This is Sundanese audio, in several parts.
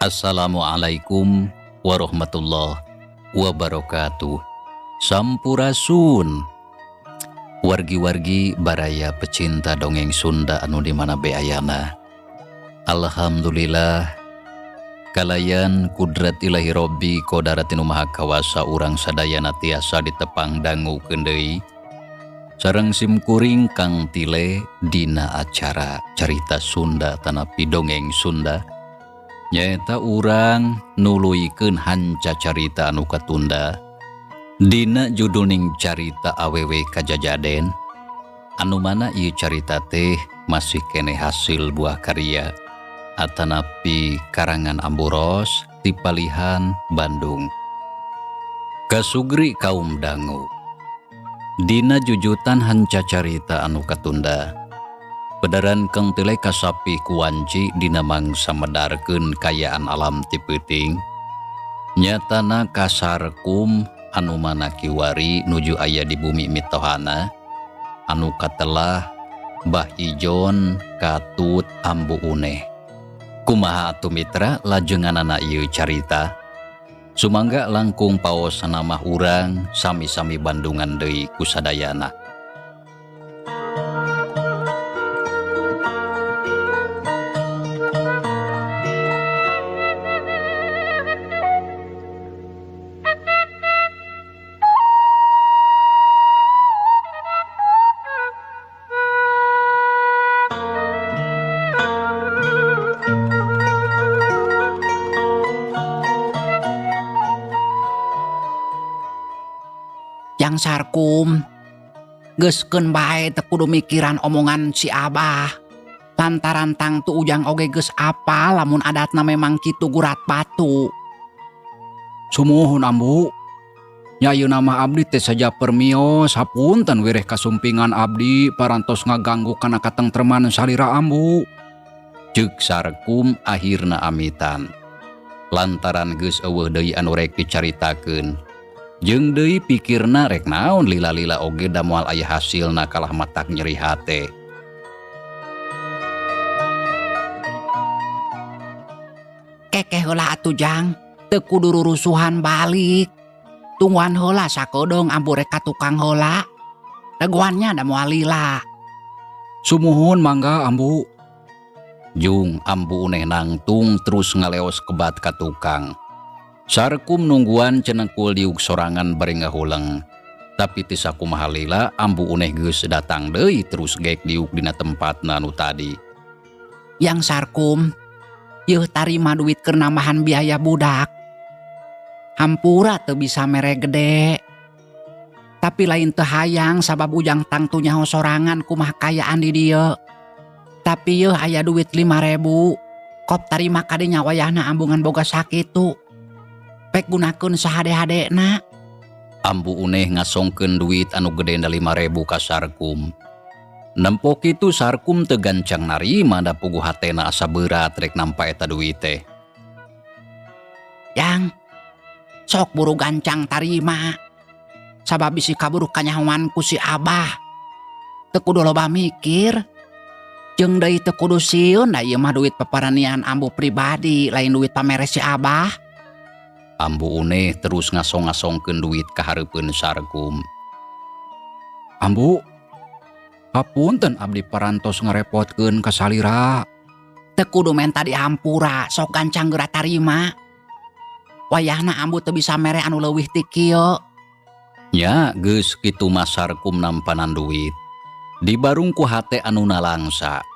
Assalamualaikum warahmatullahi wabarakatuh. Sampurasun. Wargi-wargi baraya pecinta dongeng Sunda anu di mana be ayana. Alhamdulillah kalayan kudrat ilahi Robbi kodrat nu maha kawasa urang sadayana tiasa ditepang dangukeun deui sareng simkuring Kang Tile dina acara carita Sunda tanapi dongeng Sunda nyaeta urang nuluykeun hanca carita anu katunda dina judulning carita awewe kajajaden anu mana ieu carita teh masih keneh hasil buah karya atanapi karangan Ambu Ros ti Palihan Bandung. Kasugri kaum dangu dina jujutan hanca carita anu katunda Pedaran Kang Tile kasapih ku wanci dina mangsa medarkeun kayaan alam ti peuting nyatana kasarkum anu mana kiwari nuju aya di bumi mitohana anu katelah Bah Ijon katut Ambu Uneh. Kumaha atuh mitra lajenganana ieu carita? Sumangga langkung paos sanamah urang sami-sami Bandungan deui kusadayana. Jang Sarkum geuskeun bae teu kudu mikiran omongan si Abah. Lantaran tangtu Ujang oge geus apal lamun adatna memang kitu gurat batu. Sumuhun Ambu. Nya ayeuna mah abdi teh saja permios hapunten wireh kasumpingan abdi parantos ngaganggu kana katengtreman salira Ambu. Ceuk Sarkum akhirna amitan. Lantaran geus eueuh deui anu rek dicaritakeun. Jeung deui pikirna rek naon lila-lila oge da moal aya hasilna kalah matak nyeri hate. Kekeh heula atuh Jang, teu kudu rurusuhan balik. Tungguan heula sakedeung ambu rek ka tukang heula. Dagoannya da moal lila. Sumuhun mangga Ambu. Jung Ambu Uneh nangtung terus ngaleos kebat ka tukang. Sarkum nungguan cenengkul diuk sorangan bari ngahuleng. Tapi teu sakumaha lila Ambu Uneh geus datang deui terus gek diuk dina tempatna nu tadi. Yang Sarkum, yeuh tarima duit keur nambahan biaya budak. Hampura teu bisa mere gede. Tapi lain teu hayang sabab Ujang tangtu nyaho sorangan kumaha kayaan di dieu. Tapi yeuh aya duit 5.000. Kop tarima kadinya wayahna ambungan boga sakitu. Pek gunakeun sahade-hadena. Ambu Uneh ngasongkeun duit anu gedena 5.000 ka Sarkum. Nempo kitu Sarkum teu gancang narima da puguh hatena asa berat rek nampa eta duit teh. Yang sok buru gancang tarima. Sabab bisi kaburu kanyahoan ku si Abah. Teu kudu loba mikir. Jeung deui teu kudu sieun da ieu mah duit paparanian ambu pribadi lain duit pamere si Abah. Ambu Uneh terus ngasong-ngasongkeun duit ka hareupeun Sarkum. Ambu, hapunten abdi parantos ngarepotkeun ka salira. Teu kudu menta dihampura, sok gancang geura tarima. Wayahna ambu teu bisa mere anu leuwih ti kieu. Nya geus kitu mah Sarkum nampanan duit. Dibarung ku hate anu nalangsa.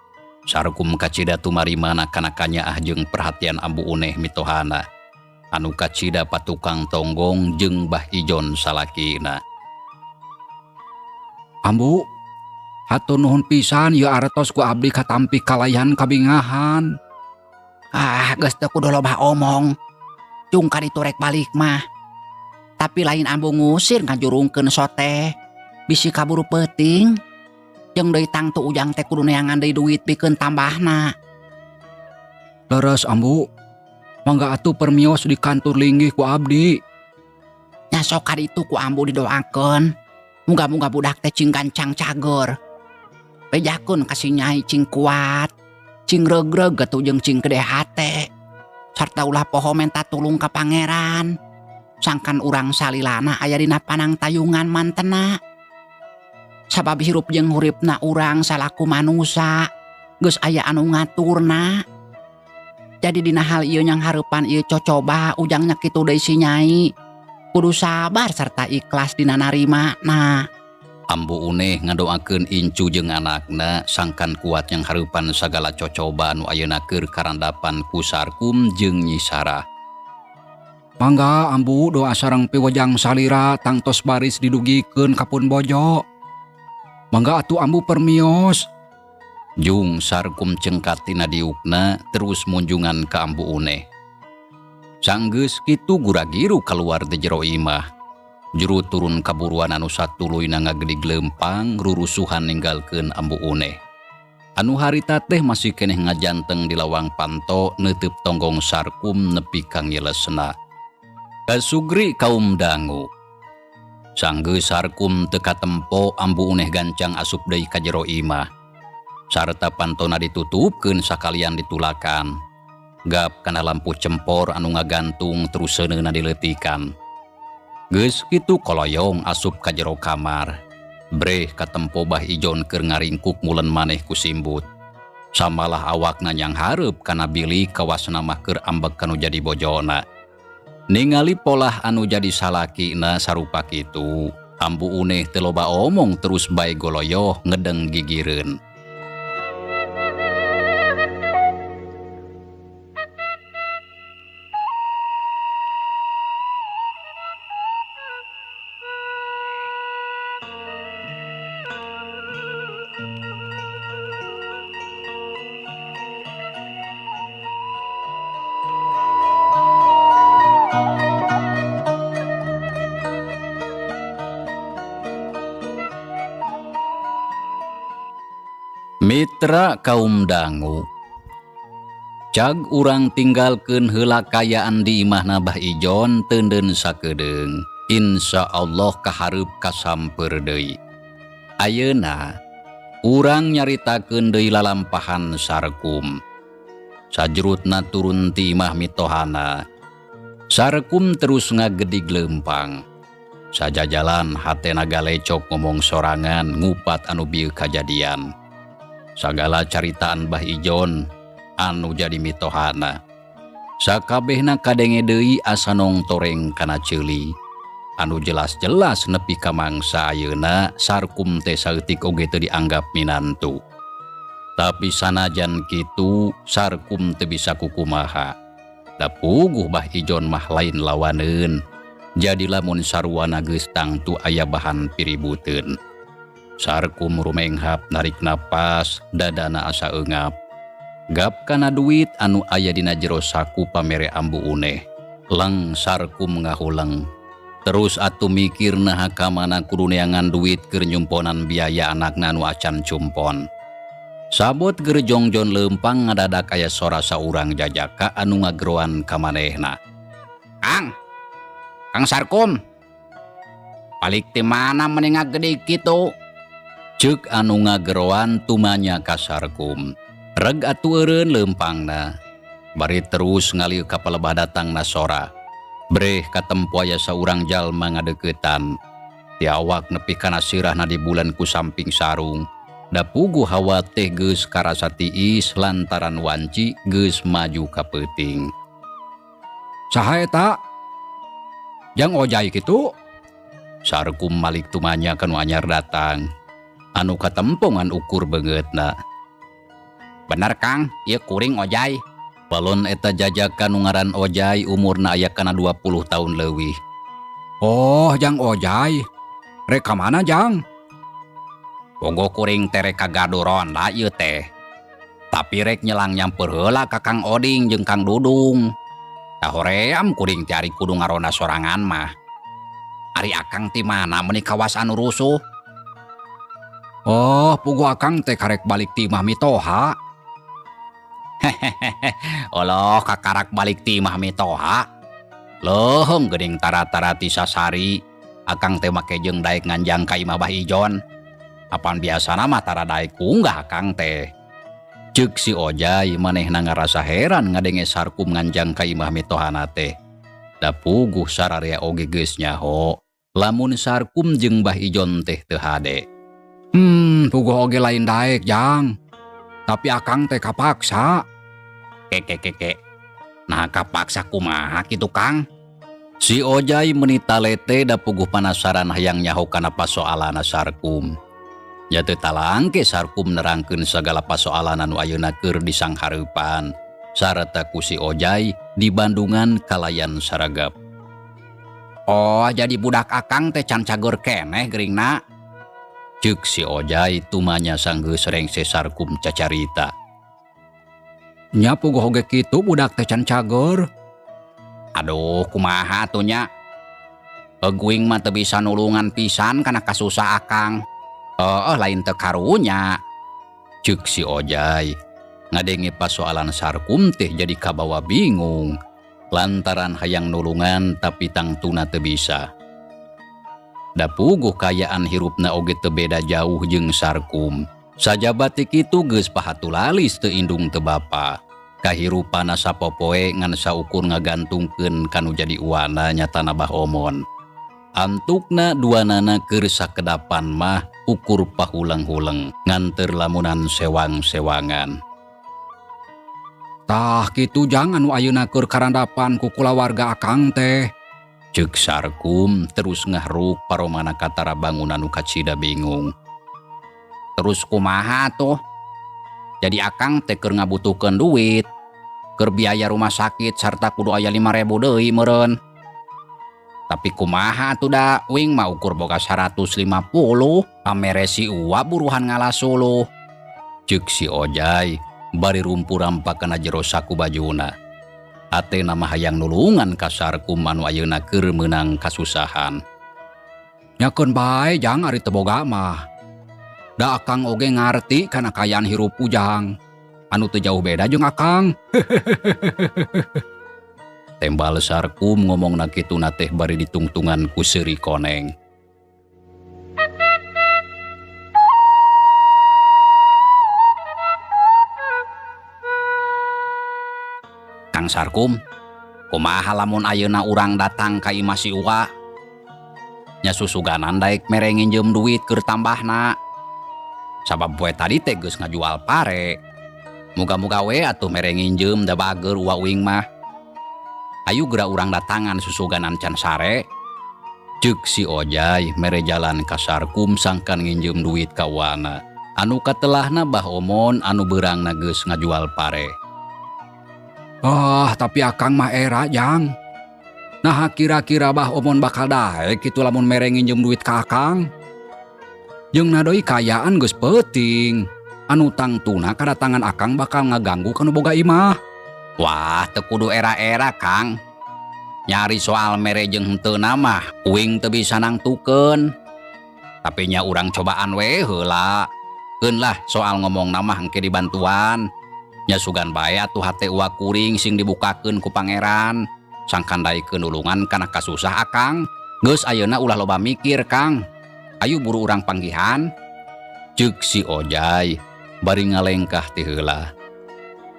Sarkum kacida tumarimana kana kanyaah jeung perhatian Ambu Uneh mitohana. Anu kacida patukang tonggong jeung Bah Ijon salakina. Ambu, hatur nuhun pisan ieu artos ku abdi katampi kalayan kabingahan. Ah, geus teu kudu loba omong. Jung ka ditu rek balik mah. Tapi lain ambu ngusir ngajurungkeun sote. Bisi kaburu peuting. Jeung deui tangtu Ujang teh kudu neangan deui duit pikeun tambahna. Leres Ambu. Mangga atuh permios di kantor linggih ku abdi. Nya sok ka ditu ku ambu didoakeun. Muga-muga budak teh cing gancang cager. Bejakeun ka si nyai cing kuat. Cing regreg atuh jeung cing gede hate. Sarta ulah poho menta tulung ka pangeran. Sangkan urang salilana aya dina panangtayungan mantena. Sabab hirup jeung huripna urang salaku manusa geus aya anu ngaturna. Jadi dina hal ieu nyanghareupan ieu cocoba ujangnya kitu deui si Nyai. Kudu sabar serta ikhlas dina narimana. Ambu Uneh ngadoakeun incu jeung anakna sangkan kuat nyanghareupan sagala cocoba anu ayeuna keur karandapan ku Sarkum jeung Nyi Sarah. Mangga ambu doa sareng piwejang salira tangtos baris didugikeun ka pun bojo. Mangga atuh ambu permios. Jung Sarkum cengkat tina diukna terus munjungan ka Ambu Uneh. Sanggeus kitu guragiru kaluar ti jero imah. Juru turun kaburuan anu satuluyna ngagedig leumpang rurusuhan ninggalkeun Ambu Uneh. Anu harita teh masih keneh ngajanteng di lawang panto neuteub tonggong Sarkum nepi ka ngilesna. Kasugri kaum dangu. Sanggeus Sarkum teu katempo Ambu Uneh gancang asup deui ka jero imah. Sarta pantona ditutupkeun sakalian ditulakan. Gap kana lampu cempor anu ngagantung terus seuneuna dileutikan. Geus kitu koloyong asup ka jero kamar. Breh katempo Bah Ijon keur ngaringkuk mulen maneh ku simbut. Samalah awakna nyanghareup kana bilik kawasna mah keur ambek kanu jadi bojona. Ningali polah anu jadi salakina sarupa kitu, Ambu Uneh teu loba omong terus bae goloyoh ngedeng gigireun. Mitra kaum dangu, cag urang tinggalkeun heula kayaan di imahna Bah Ijon teunden sakedeung. Insya Allah kahareup kasamper deui. Ayeuna urang nyaritakeun deui lalampahan Sarkum. Sajrutna turun ti imah mitohana. Sarkum terus ngagedig leumpang. Sajajalan hatena galecok ngomong sorangan ngupat anu bieu kajadian. Sagala caritaan Bah Ijon anu jadi mitohana. Sakabehna kadenge deui asa nongtoreng kana ceuli. Anu jelas-jelas nepi ka mangsa ayeuna Sarkum teh saeutik oge teu dianggap minantu. Tapi sanajan kitu Sarkum teu bisa kukumaha. Da puguh Bah Ijon mah lain lawaneun. Jadi lamun sarwana geus tangtu aya bahan piributeun. Sarkum rumenghap narik napas, dadana asa eungap. Gap kana duit anu aya dina jero saku pamere Ambu Uneh. Leng Sarkum ngahuleng. Terus atuh mikir naha ka mana kudu neangan duit keur nyumponan biaya anakna anu acan cumpon. Sabot keur jongjon leumpang ngadadak aya sora saurang jajaka anu ngageroan ka manehna. Kang, Kang Sarkum, balik ti mana meni ngagede kitu? Ceuk anu ngageroan tumanya ka Sarkum. Reg atuh eureun leumpangna. Bari terus ngalieu ka palebah datangna sora. Breh katempo aya saurang jalma ngadeuketan. Ti awak nepi kana sirahna di bulan ku samping sarung. Da puguh hawa teh geus karasa tiis lantaran wanci geus maju ka peuting. Saha eta? Jang ojai kitu? Sarkum malik tumanya kanu anyar datang. Anu katempongan ukur beungeutna. Bener Kang, ieu kuring ojai. Balon eta jajakan nu ngaran Ojai umurna aya kana 20 tahun leuwih. Oh, jang Ojai. Rek ka mana jang? Bogo kuring teh rek ka Gardu Ronda ieu teh. Tapi rek nyelang nyamper heula ka Kang Oding jeung Kang Dudung. Da hoream kuring teh ari kudu ngaronda sorangan mah. Ari akang ti mana meuni kawas anu rusuh? Oh, pugu akang teh karek balik ti imah mitoha. Hehehe, oloh kakarak balik ti imah mitoha. Leuheung geuning tara-tara ti sasari. Akang teh make jeung daek nganjang ka imah Bah Ijon. Apan biasana mah tara daek unggah akang teh. Ceuk si Ojai manehna ngarasa heran ngadenge Sarkum nganjang ka imah mitohana teh. Da puguh sararea oge geus nyaho lamun Sarkum jeung Bah Ijon teh teu hade. Puguh oge lain daek, Jang. Tapi akang teh kapaksa. Keke. Nah kapaksa kumaha kitu, Kang? Si Ojai meni talete da puguh panasaran hayang nyaho kana pasoalana Sarkum. Nya teu talangke Sarkum nerangkeun sagala pasoalan anu ayeuna keur disanghareupan sarta ku si Ojai di Bandungan kalayan saragap. Oh, jadi budak akang teh can cager keneh geuringna. Ceuk si Ojai tumanya sanggeus rengse Sarkum cacarita. Nya puguh oge kitu budak teh can cager. Aduh, kumaha atuh nya? Eguing mah teu bisa nulungan pisan kana kasusah akang. Lain teu karunya. Ceuk si Ojai ngadenge pasoalan Sarkum teh jadi kabawa bingung lantaran hayang nulungan tapi tangtuna teu bisa. Da puguh kayaan hirupna oge teu beda jauh jeung Sarkum. Sajaba ti kitu geus pahatulalis teu indung teu bapa. Kahirupana sapopoe ngan saukur ngagantungkeun kanu jadi uwana nyatana Bah Omon. Antukna duanana keur sakedapan mah ukur pahulang-huleng nganteur lamunan sewang-sewangan. Tah kitu Jang anu ayeuna keur karandapan ku kulawarga akang teh. Ceuk Sarkum terus ngahruk paromana katara bangunan nu kacida bingung. Terus kumaha tuh? Jadi akang teh keur ngabutuhkeun duit, keur biaya rumah sakit sarta kudu aya 5.000 deui meureun. Tapi kumaha tuh da, wing mah ukur boga 150, pamere si Uwa buruhan ngalasuluh. Ceuk si Ojai bari rumpur rampak kana jero saku bajuna. Hatena mah hayang nulungan ka Sarkum anu ayeuna keur meunang kasusahan. Nyakeun bae Jang ari teu boga mah. Da akang oge ngarti kana kayaan hirup Ujang. Anu teu jauh beda jeung akang. Tembal Sarkum ngomongna kituna teh bari ditungtungan ku seuri koneng. Kang Sarkum, kumaha lamun ayeuna urang datang ka imah si Uwa? Nya susuganan daek mere nginjem duit keur tambahna. Sabab poe tadi teh geus ngajual pare. Muga-muga we atuh mere nginjem da bager Uwa uing mah. Ayu geura urang datangan susuganan can sare. Ceuk si Ojai mere jalan ka Sarkum sangkan nginjem duit ka Uwana. Anu katelahna Bah Omon anu beurangna geus ngajual pare. Ah, tapi akang mah era Jang. Nah kira-kira Bah Omon bakal daek kitu lamun mere nginjem duit ka akang. Jeung nadoi kayaan geus peuting. Anu tangtuna kadatangan akang bakal ngaganggu kanu boga imah. Wah, teu kudu era-era, Kang. Nyari soal mere jeung henteu mah uing teu bisa nangtukeun. Tapi nya urang cobaan we heula. Keun lah soal ngomong mah engke dibantuan. Nya sugan bae atuh hate uwa kuring sing dibukakeun ku pangeran. Sangkan daekeun nulungan kana kasusah akang. Geus ayeuna ulah loba mikir, Kang. Ayu buru urang panggihan. Ceuk si Ojai bari ngalengkah ti heula.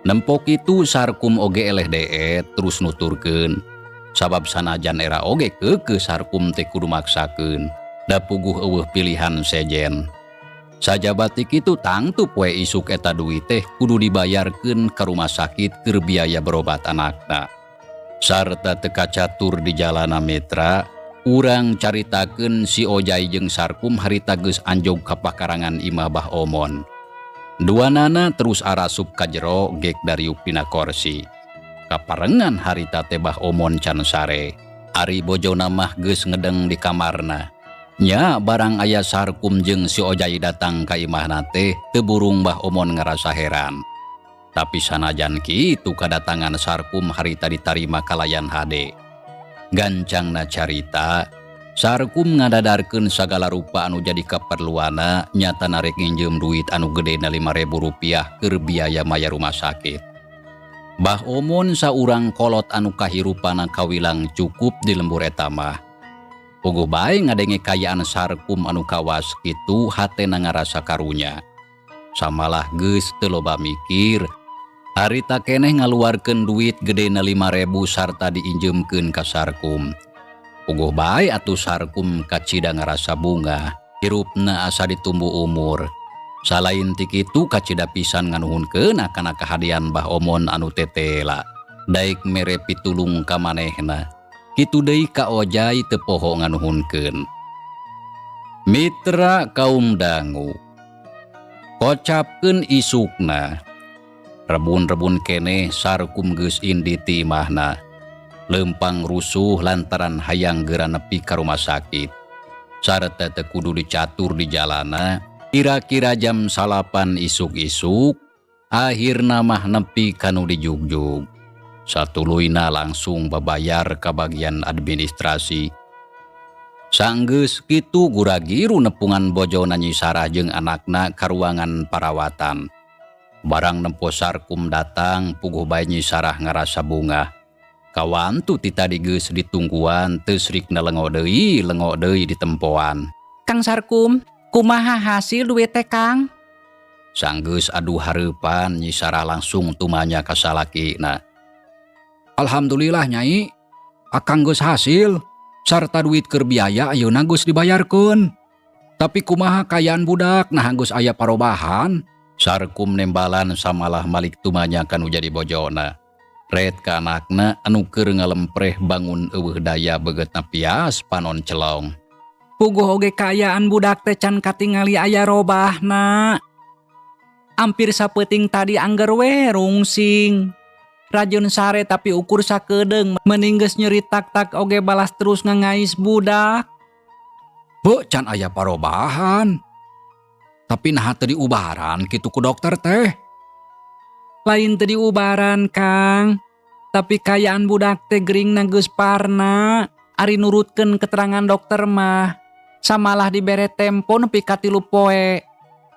Nempok itu Sarkum oge eleh deet terus nuturkeun. Sabab sanajan era oge keukeuh Sarkum teh kudu maksakeun. Da puguh eueuh pilihan sejen. Sajaba ti kitu tangtu poe isuk eta duit teh kudu dibayarkeun ka rumah sakit keur biaya berobat anakna. Sarta teu kacatur di jalana mitra, urang caritakeun si Ojai jeung Sarkum harita geus anjog ka pakarangan imah Bah Omon. Duanana terus arasup ka jero gek dariuk dina korsi. Kaparengan harita teh Bah Omon can sare. Ari bojona mah geus ngedeng di kamarna. Nya barang aya Sarkum jeung si Ojai datang ka imahna teh teu burung Bah Omon ngarasa heran. Tapi sanajan kitu kadatangan Sarkum harita ditarima kalayan hade. Gancangna carita, Sarkum ngadadarkeun sagala rupa anu jadi kaperluana nyata narek nginjem duit anu gedena 5.000 rupiah keur biaya mayar rumah sakit. Bah Omon saurang kolot anu kahirupana kawilang cukup di lembur eta mah. Puguh bae ngadenge kayaan Sarkum anu kawas kitu hatena ngarasa karunya. Samalah geus teu loba mikir. Harita keneh ngaluarkeun duit gedena 5.000 sarta diinjeumkeun ka Sarkum. Puguh bae atuh Sarkum kacida ngarasa bungah, hirupna asa ditumbu umur. Salain ti kitu kacida pisan nganuhunkeun kana kahadean Bah Omon anu tetela. Daek mere pitulung ka manehna. Kitu deui ka Ojai teu poho nganuhunkeun. Mitra kaum dangu. Kocapkeun isukna. Rebun-rebun keneh Sarkum geus indit ti imahna. Lempang rusuh lantaran hayang geura nepi ka rumah sakit. Sarta teu kudu dicatur di jalana, kira-kira jam 9 isuk-isuk, akhirna mah nepi kanu dijugjug. Satuluyna langsung babayar ka bagian administrasi. Sanggeus kitu guragiru nepungan bojona Nyi Sarah jeung anakna ka ruangan parawatan. Barang nempo Sarkum datang, puguh bae Nyi Sarah ngarasa bungah. Kawantu ti tadi geus ditungguan, teu srikna lengo deui ditempoan. Kang Sarkum, kumaha hasil duit teh Kang? Sanggeus adu hareupan Nyi Sarah langsung tumanya ka salakina. Alhamdulillah Nyai, akang geus hasil sarta duit keur biaya ayeuna geus dibayarkeun. Tapi kumaha kaayaan budak nah geus aya parobahan? Sarkum nembalan samalah malik tumanya kanu jadi bojona. Ret ka anakna anu keur ngalempreh bangun eueuh daya begetna pias panon celong. Puguh oge kaayaan budak teh can katingali aya robahna. Ampir sapeuting tadi angger we rungsing. Rajin sare tapi ukur sakedeung mending geus nyeri tak-tak oge balas terus ngangais budak. Beuh can aya parobahan. Tapi naha teu diubaran kitu ku dokter teh. Lain teu diubaran Kang. Tapi kaayaan budak teh geringna geus parna. Ari nurutkeun keterangan dokter mah. Samalah dibere tempo nepi ka 3 poe.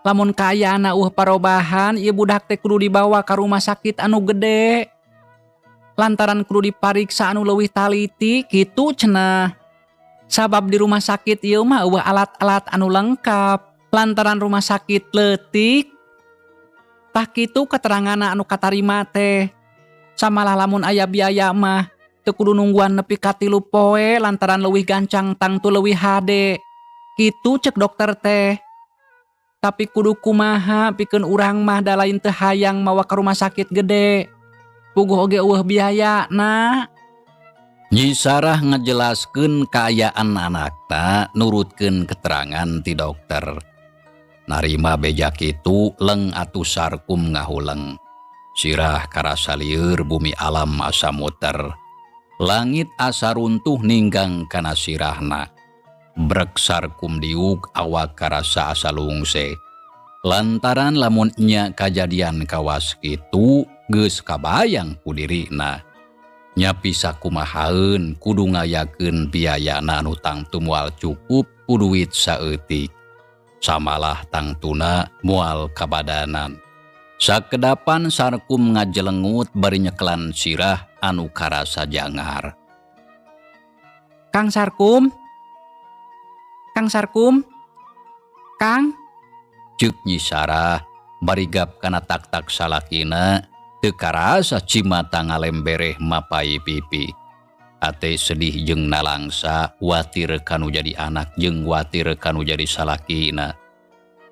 Lamun kaayaan eueuh parobahan ieu budak teh kudu dibawa ka rumah sakit anu gede. Lantaran kudu dipariksa anu leuwih taliti kitu cenah. Sabab di rumah sakit ieu mah eueuh alat-alat anu lengkap. Lantaran rumah sakit leutik. Tah kitu keteranganna anu katarima teh. Samalah lamun aya biaya mah teu kudu nungguan nepi ka 3 poe lantaran leuwih gancang tangtu leuwih hade. Kitu cek dokter teh. Tapi kudu kumaha pikeun urang mah da lain teu hayang mawa ka rumah sakit gede. Puguh oge eueuh biayana. Nyi Sarah ngajelaskeun kaayaan anakna nurutkeun keterangan ti dokter. Narima beja kitu leng atuh Sarkum ngahuleng. Sirah karasa lieur bumi alam asa muter. Langit asa runtuh ninggang kana sirahna. Brek Sarkum diuk awak karasa asa lungse. Lantaran lamun nya kajadian kawas kitu geus kabayang ku dirina. Nya pisakumahaeun kudu ngayakeun biayana anu tangtu moal cukup ku duit saeutik. Samalah tangtuna moal kabadanan. Sakedapan Sarkum ngajelengut bari nyekelan sirah anu karasa jangar. Kang Sarkum? Kang Sarkum? Kang? Ceuk Nyi Sarah bari gap kana tak-tak salakina teu karasa cimata ngalembereh mapai pipi. Ate sedih jeung nalangsa watir kanu jadi anak jeung watir kanu jadi salakina.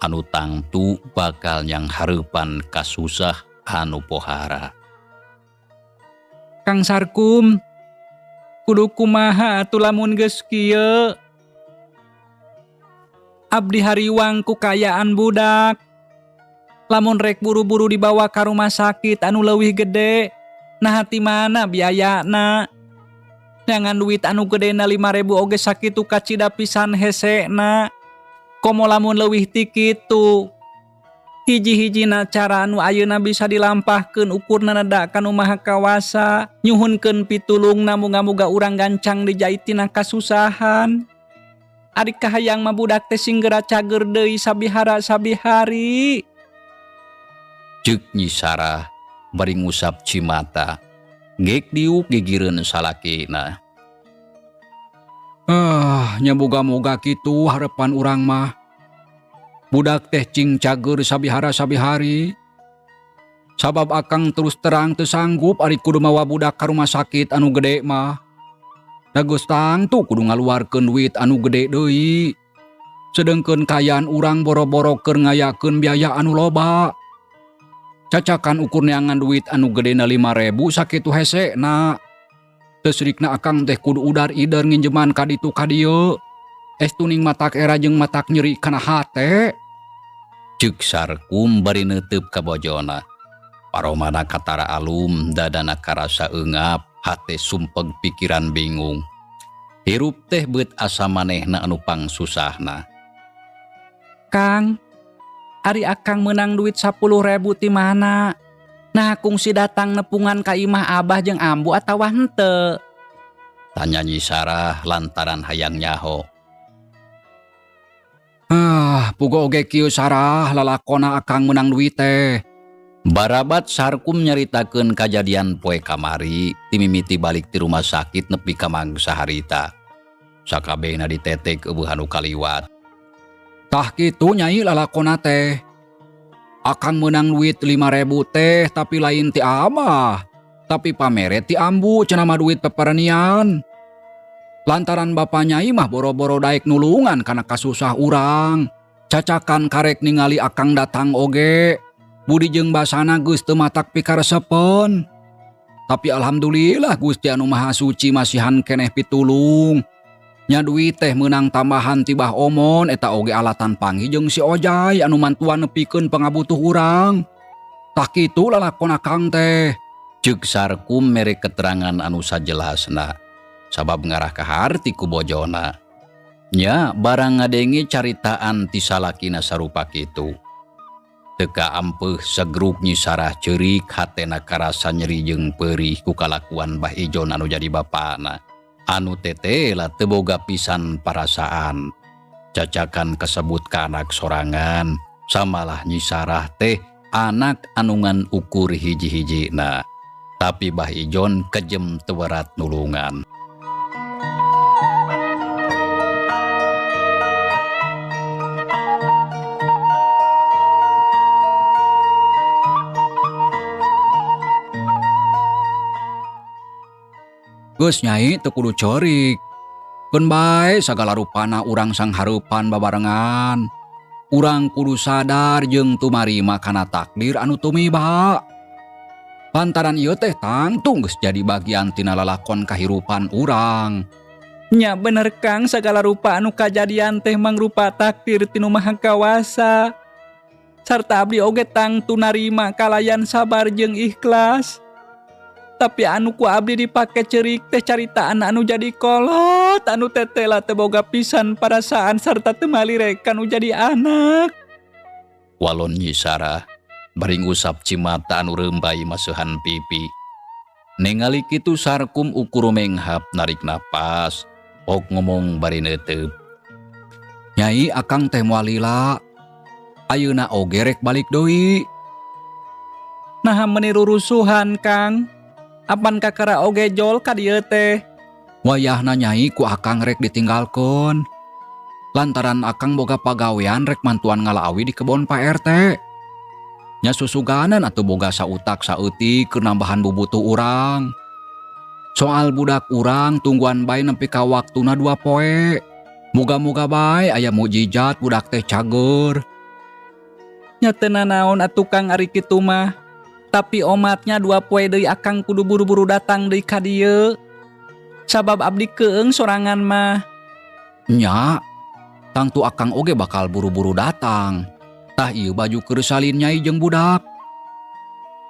Anu tangtu bakal nyang hareupan kasusah anu pohara. Kang Sarkum, kudu kumaha atuh lamun geus kieu? Abdi hariwang ku kaayaan budak. Lamun rek buru-buru dibawa ka rumah sakit anu leuwih gede, nah ti mana biayana? Jangan duit anu gedena 5.000 oge sakitu kacida pisan hesena. Komo lamun leuwih ti kitu. Hiji-hijina cara anu ayeuna bisa dilampahkeun ukurna neda ka nu maha kawasa, nyuhunkeun pitulungna muga-muga urang gancang dijaitina kasusahan. Ari kahayang mah budak teh sing geura cager deui sabihara sabihari. Ceuk Nyi Sarah bari ngusap cimata. Gek diuk gigireun salakina. Ah, nya moga-moga kitu harepan urang mah. Budak teh cing cager sabihara sabihari. Sabab akang terus terang teu sanggup ari kudu mawa budak ka rumah sakit anu gede mah. Da geus tangtu kudu ngaluarkeun duit anu gede deui. Sedengkeun kayaan urang boro-boro keur ngayakeun biaya anu loba. Cacakan ukur neangan duit anu gedena 5.000 sakitu hesena. Teu sirikna akang teh kudu udar ider nginjeman ka ditu ka dieu. Estuning matak era jeung matak nyeri kana hate. Ceuk Sarkum bari neuteub ka bojona. Paromana katara alum, dadana karasa eungap, hate sumpeg pikiran bingung. Hirup teh beut asa manehna anu pangsusahna. Kang, ari akang meunang duit 10.000 ti mana? Nah, kungsi datang nepungan ka imah abah jeung ambu atawa henteu? Tanya Nyi Sarah lantaran hayang nyaho. Ah, pugo oge kieu Sarah lalakona akang meunang duit teh. Barabat Sarkum nyaritakeun kajadian poe kamari timimiti balik ti rumah sakit nepi ka mangsa harita. Sakabehna ditetek eueuh anu kaliwat. Tah kitu nyai lalakona teh. Akang meunang duit 5.000 teh tapi lain ti abah, tapi pamere ti ambu cenah mah duit peperenian. Lantaran bapa nyai mah boro-boro daek nulungan kana kasusah urang. Cacakan karek ningali akang datang oge. Budi jeung basana geus teu matak pikaresepeun. Tapi alhamdulillah Gusti anu Maha Suci masihan keneh pitulung. Nya duit teh meunang tambahan ti Bah Omon eta oge alatan panggih jeung si Ojai anu mantuan nepikeun pangabutuh urang. Tah kitu lalakon akang teh. Ceuk Sarkum mere keterangan anu sajelasna. Sabab ngarah ka harti ku bojona. Nya barang ngadenge caritaan ti salakina sarupa kitu. Teu kaampeuh segruk Nyi Sarah ceurik hatena karasa nyeri jeung peurih ku kalakuan Bah Ijon anu jadi bapana. Anu tetela teu boga pisan parasaan. Cacakan kasebut ka anak sorangan, samalah Nyi Sarah teh anak anu ngan ukur hiji-hijina. Tapi Bah Ijon kejem teu werat nulungan. Geus nyai teu kudu ceurik. Keun bae sagala rupana urang sanghareupan babarengan. Urang kudu sadar jeung tumarima kana takdir anu tumiba. Lantaran ieu teh tangtung geus jadi bagian tina lalakon kahirupan urang. Nya bener Kang, sagala rupa anu kajadian teh mangrupa takdir ti Nu Maha Kawasa. Sarta abdi oge tangtu narima kalayan sabar jeung ikhlas. Tapi anu ku abdi dipake ceurik teh caritaan anu jadi kolot, anu tetela teu boga pisan parasaan sarta teu malirek anu jadi anak. Walon Nyi Sarah bari ngusap cimata anu reumbay maseuhan pipi. Ningali kitu Sarkum ukur menghap narik napas, ok ngomong bari neuteup. Nyai akang teh moal lila. Ayeuna oge rek balik deui. Naha meuni rurusuhan Kang? Apan kakara oge jol ka dieu teh? Wayahna nyai ku akang rek ditinggalkeun. Lantaran akang boga pagawean rek mantuan ngalaawi di kebon Pak RT. Nya susuganan atuh boga sautak saeutik keur nambahan bubutuh urang. Soal budak urang tungguan bae nepi ka waktuna 2 poe. Muga-muga bae aya mukjizat budak teh cager. Nya teu nanaon atuh Kang ari kitu mah. Tapi omatnya 2 poe deui akang kudu buru-buru datang deui ka dieu. Sabab abdi keung sorangan mah. Nya, tangtu akang oge bakal buru-buru datang. Tah ieu baju keur salin nyai jeung budak.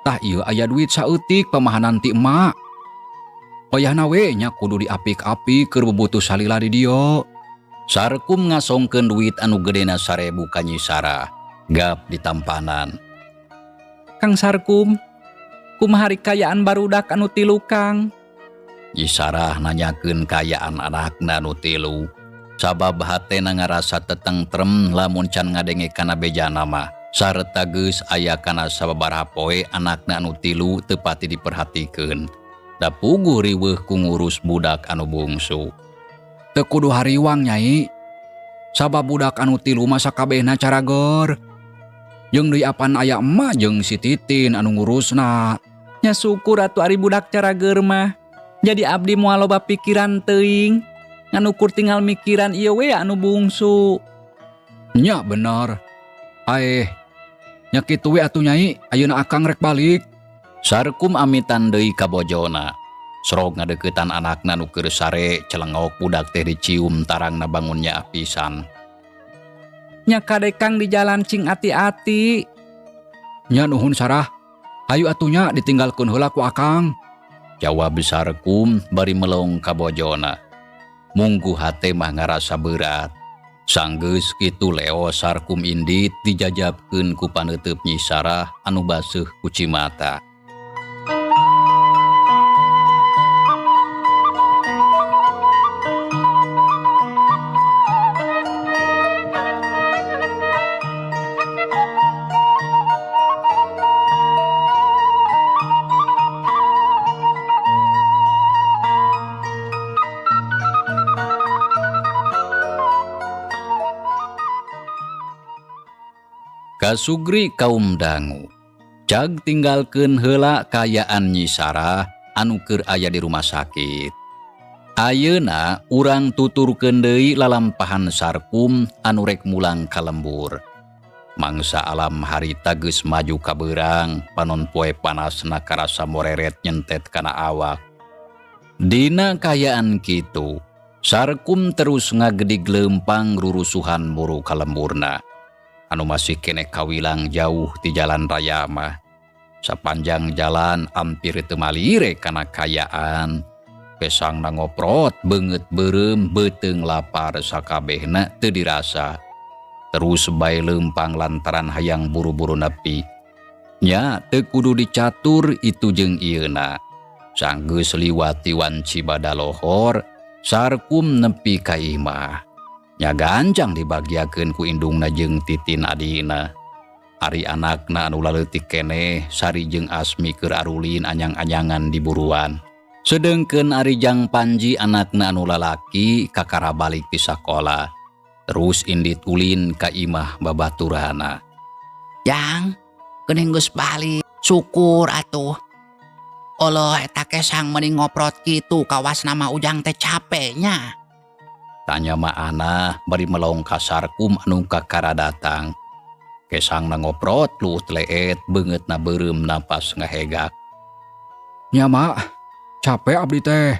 Tah ieu aya duit saeutik pamahanan ti emak. Wayahna we nya kudu diapik-apik keur bubutuh salila di dieu. Sarkum ngasongkeun duit anu gedena 1.000 ka Nyi Sarah. Gap ditampanan. Kang Sarkum, kumaha hari kayaan barudak anu tilu Kang? Nyi Sarah nanyakeun kayaan anakna anu tilu. Sabab hatena ngarasa tetentrem lamun can ngadenge kana bejana mah. Sarta geus aya kana sababaraha poe anakna anu tilu teu pati diperhatikeun. Da puguh riweuh ku ngurus budak anu bungsu. Teu kudu hariwang nyai. Sabab budak anu tilu mah sakabehna carageur. Jeung deui apan aya emak jeung si Titin anu ngurusna. Nya syukur atuh ari budak carageur mah. Jadi abdi moal loba pikiran teuing. Ngan ukur tinggal mikiran ieu we anu bungsu. Nya bener. Aeh, nya kitu we atuh Nyai, ayeuna akang rek balik. Sarkum amitan deui ka bojona. Sorog ngadeuketan anakna nu keur sare celengok budak teh dicium tarangna bangun nyaah pisan. Nya kade Kang di jalan cing ati-ati. Nya nuhun Sarah. Hayu atuh nya ditinggalkeun heula ku akang. Jawab Sarkum bari melong ka bojona. Munggu hate mah ngarasa berat. Sanggeus kitu leo Sarkum indit dijajabkeun ku paneuteub Nyi Sarah anu baseuh ku cimata. Kasugri kaum dangu. Cag tinggalkeun heula kayaan Nyi Sarah anu keur aya di rumah sakit. Ayeuna urang tuturkeun deui lalampahan Sarkum anu rek mulang ka lembur. Mangsa alam harita geus maju ka beurang, panon poe panasna karasa moreret nyentet kana awak. Dina kayaan kitu, Sarkum terus ngagedig leumpang rurusuhan muru ka lemburna. Anu masih keneh kawilang jauh di jalan raya mah. Sapanjang jalan hampir teu malire kana kayaan. Pesangna ngoprot beungeut beureum beuteung lapar sakabehna teu dirasa. Terus bae leumpang lantaran hayang buru-buru nepi. Nya teu kudu dicatur itu jeung ieuna. Sanggeus liwat wanci badalohor, Sarkum nepi ka imah. Nya gancang dibagiakeun ku indungna jeung Titin adina. Ari anakna anu laleutik keneh Sari jeung Asmi keur arulin anyang-anyangan di buruan. Sedengkeun ari Jang Panji anakna anu lalaki kakara balik ti sakola. Terus indit ulin ka imah babaturana. Jang, geuning geus balik, syukur atuh. Allah eta kesang mending ngoprot kitu kawas nama Ujang teh capeknya. Tanya ma Ana bari melong ka Sarkum anu kakara datang. Kesangna ngoprot luut leet beungeutna beureum napas ngahegak. Nya mak, capek abdi teh.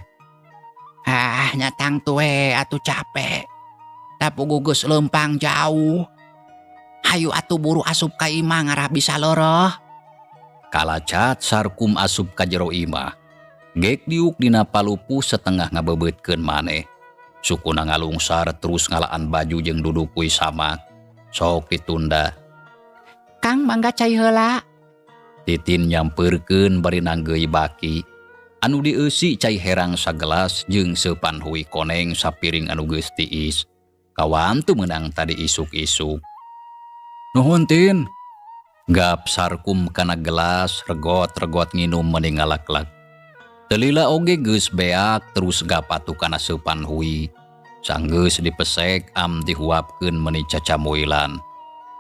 Ah, nyatang tuwe atuh capek. Tapi geus leumpang jauh. Hayu atuh buru asup ka imah ngarah bisa loroh. Kalacat Sarkum asup ka jero imah. Gek diuk dina palupuh setengah ngabebeutkeun maneh. Sukuna ngalungsar terus ngalaan baju jeung duduk kuy samak. Sok ditunda. Kang mangga cai heula. Titin nyampeurkeun bari nanggeui baki. Anu dieusi cai herang sagelas jeung seupan hui koneng sapiring anu geus tiis. Kawan tu meunang tadi isuk-isuk. Nuhun Tin. Gap Sarkum kana gelas regot-regot nginum meni ngalaklak. Telila oge geus beak terus gapatu kana seupan hui. Sanggeus dipesek am dihuapkeun meni cacamuilan.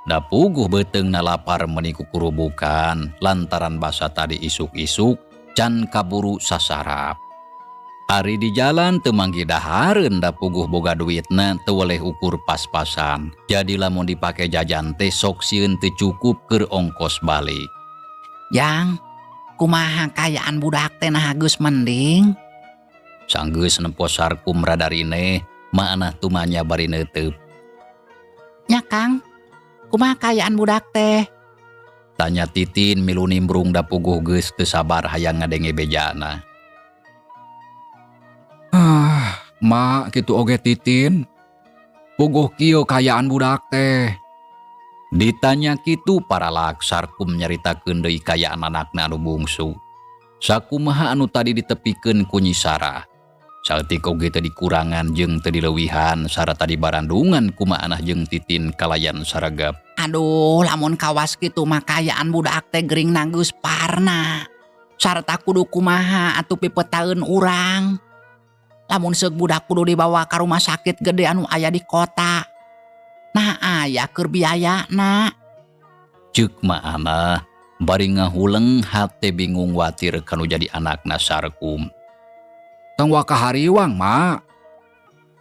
Da puguh beuteungna lapar meni kukurubukan lantaran basa tadi isuk-isuk can kaburu sasarap. Ari di jalan teu manggih dahareun da puguh boga duitna teu weleh ukur pas-pasan. Jadi lamun dipake jajan teh sok sieun teu cukup keur ongkos balik. Jang, kumaha kayaan budak teh nah geus mending? Sanggeus nempo Sarkum radarine, maanah tumanya bari neuteub. Nya Kang, kumaha kayaan budak teh? Tanya Titin milu nimbrung da puguh geus teu sabar hayang ngadenge bejana. Ah, mak kitu oge Titin. Puguh kieu kayaan budak teh. Ditanya kitu paralak Sarkum nyaritakeun deui kayaan anakna anu bungsu. Sakumaha anu tadi ditepikeun ku Nyi Sarah. Saeutik oge teu dikurangan jeung teu dileuwihan sarta dibarandungan ku Maanah jeung Titin kalayan saregep. Aduh, lamun kawas kitu mah kayaan budak teh gering geus parna. Sarta kudu kumaha atuh pipetaeun urang. Lamun seuk budak kudu dibawa ka rumah sakit gede anu aya di kota. Nah aya keur biayana. Ceuk Ma'anah bari ngahuleng hate bingung watir kanu jadi anakna Sarkum. Tong waka hariwang, Mak.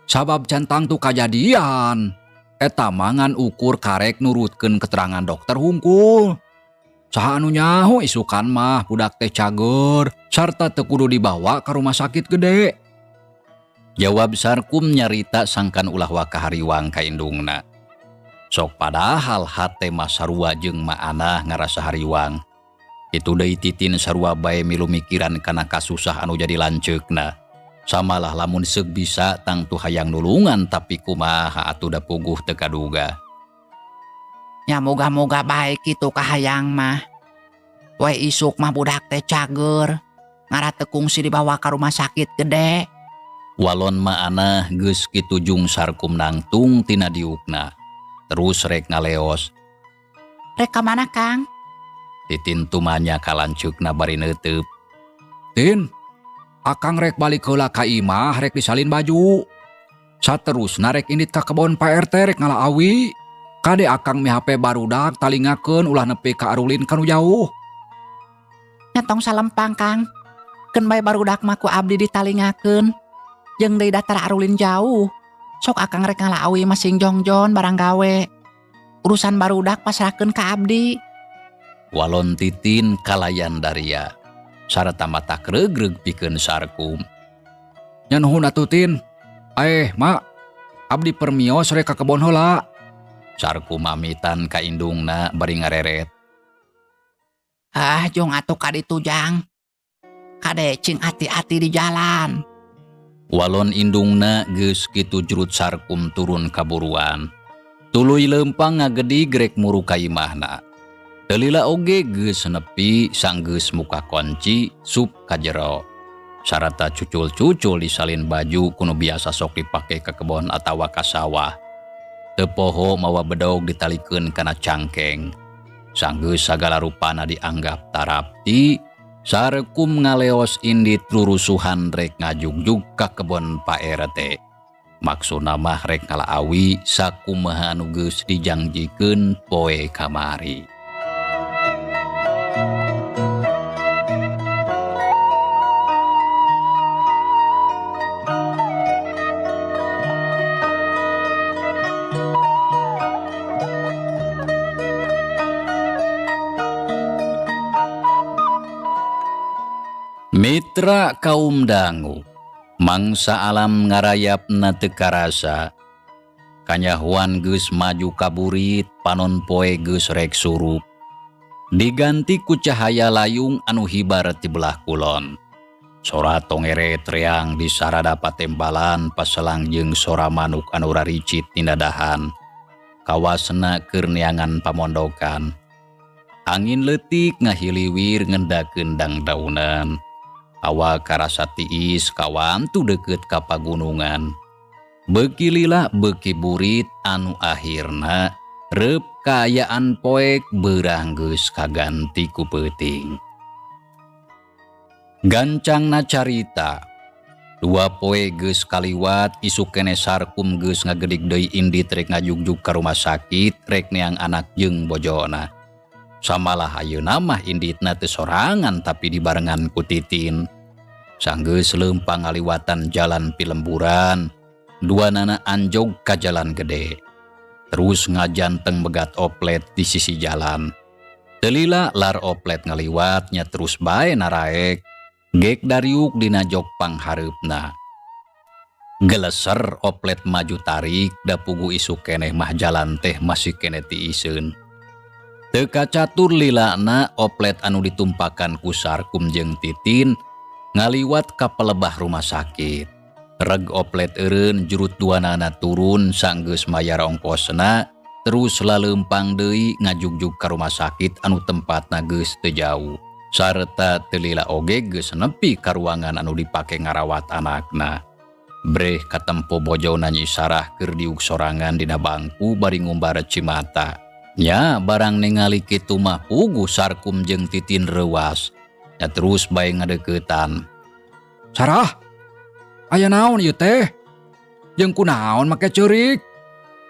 Sabab can tangtu kajadian. Eta mah ngan ukur karek nurutkeun keterangan dokter hungkul. Saha anu nyaho isukan mah budak teh cager sarta teu kudu dibawa ka rumah sakit gede. Jawab Sarkum nyarita sangkan ulah waka hariwang ka indungna. Sok padahal hate mah sarua jeung Ma'anah ngarasa hariwang. Itu deui Titin sarua bae milu mikiran kana kasusah anu jadi lanceukna. Samalah lamun seuk bisa tangtu hayang nulungan tapi kumaha atuh da puguh teu kaduga. Ya moga-moga bae kitu kahayang mah. Poe isuk mah budak teh cager. Ngarah teu kungsi dibawa ka rumah sakit gede. Walon Ma'anah geus kitu jung Sarkum nangtung tina diukna. Terus rek ngaleos. Rek ka mana, Kang? Titin tumanya ka lanceukna bari neuteup. Tin, akang rek balik heula ka imah rek disalin baju. Saterusna rek indit ka kebon Pak RT rek ngala awi. Kade akang mihape barudak talingakeun ulah nepi ka arulin kanu jauh. Nya tong salempang, Kang. Keun bae barudak mah ku abdi ditalingakeun. Jeung deui datar arulin jauh. Sok akang rek ngala awi mah sing jongjon barang gawe. Urusan barudak pasrahkeun ka abdi. Walon Titin kalayan daria. Sarta mata kregreg pikeun Sarkum. Nya nuhun atuh Tin. Mak, abdi permios rek ka kebon heula. Sarkum mamitan ka indungna bari ngareret. Ah, jong atuh ka ditu jang. Kade cing hati-hati di jalan. Walon indungna geus kitu jurut Sarkum turun kaburuan. Tuluy leumpang ngagedig rek muru ka imahna. Teu lila oge geus nepi sanggeus muka konci sup ka jero. Sarata cucul-cucul disalin baju kuno biasa sok dipake ka kebon atawa ka sawah. Teu poho mawa bedog ditalikeun kana cangkeng. Sanggeus sagala rupana dianggap tarapti, Sarkum ngaleos indit rurusuhan rek ngajugjug ka kebon Pak RT. Maksudna mah rek ngala awi sakumaha anu geus dijangjikeun poe kamari. Mitra kaum dangu, mangsa alam ngarayapna teu karasa. Kanyahoan geus maju kaburit, panon poe geus rek surup. Diganti ku cahaya layung anu hibar ti belah kulon. Sora tongeret reang di sarada patembalan paselang jeung sora manuk anu raricit ninadahan. Kawasna keur neangan pamondokan. Angin leutik ngahiliwir ngendakeun dangdaunan. Hawa karasa tiis kawantu deukeut ka pagunungan. Beuki lila beuki burit anu akhirna reup kaayaan poek beurang geus kaganti ku peuting. Gancangna carita, dua poe geus kaliwat isuk keneh Sarkum geus ngagedig deui indit rek ngajugjug ka rumah sakit rek neang anak jeung bojona. Samalah ayeuna mah inditna teu sorangan tapi dibarengan ku Titin. Sanggeus leumpang ngaliwatan jalan pilemburan, duanana anjog ka jalan gede. Terus ngajanteng megat oplet di sisi jalan. Teu lila lar oplet ngaliwatnya terus bae naraek. Gek dariuk dina jok panghareupna. Geleser oplet maju tarik da pugu isuk keneh mah jalan teh masih keneh tiiseun. Teu kacatur lilana oplet anu ditumpakan ku Sarkum jeung Titin ngaliwat ka pelebah rumah sakit. Reg oplet eureun jurut duanana turun sanggeus mayar ongkosna terus laleumpang deui ngajugjug ka rumah sakit anu tempatna geus teu jauh. Sarta teu lila oge geus nepi ka ruangan anu dipake ngarawat anakna. Breh katempo bojona Nyi Sarah keur diuk sorangan dina bangku bari ngumbar cimata. Nya barang ningali kitu mah puguh Sarkum jeung Titin reuas. Nya terus bae ngadeuketan. Sarah, aya naon ieu teh? Jeung kunaon make ceurik?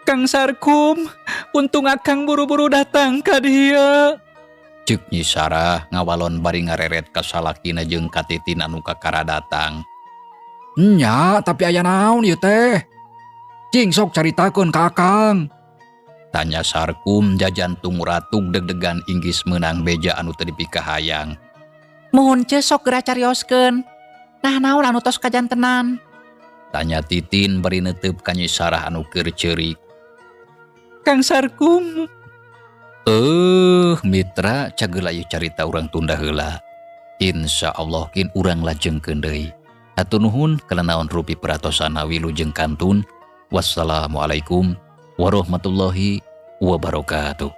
Kang Sarkum, untung Akang buru-buru datang ka dieu. Cek Nyi Sarah ngawalon bari ngareret ka salakina jeung ka Titin anu kakara datang. Nya, tapi aya naon ieu teh? Cing sok caritakeun ka Akang. Tanya Sarkum jajantung ratug deg-degan inggis meunang beja anu teu dipikahayang. Muhun, Ce, sok geura carioskeun. Nah, naon anu tos kajantenan? Tanya Titin bari netep ka Nyi Sarah anu keur ceurik. Kang Sarkum. Mitra, cageula ieu carita urang tunda heula. Insya Allah kin urang lajengkeun deui. Hatur nuhun kalanaon rupi peratosana, wilujeng kantun. Wassalamualaikum warahmatullahi wabarakatuh.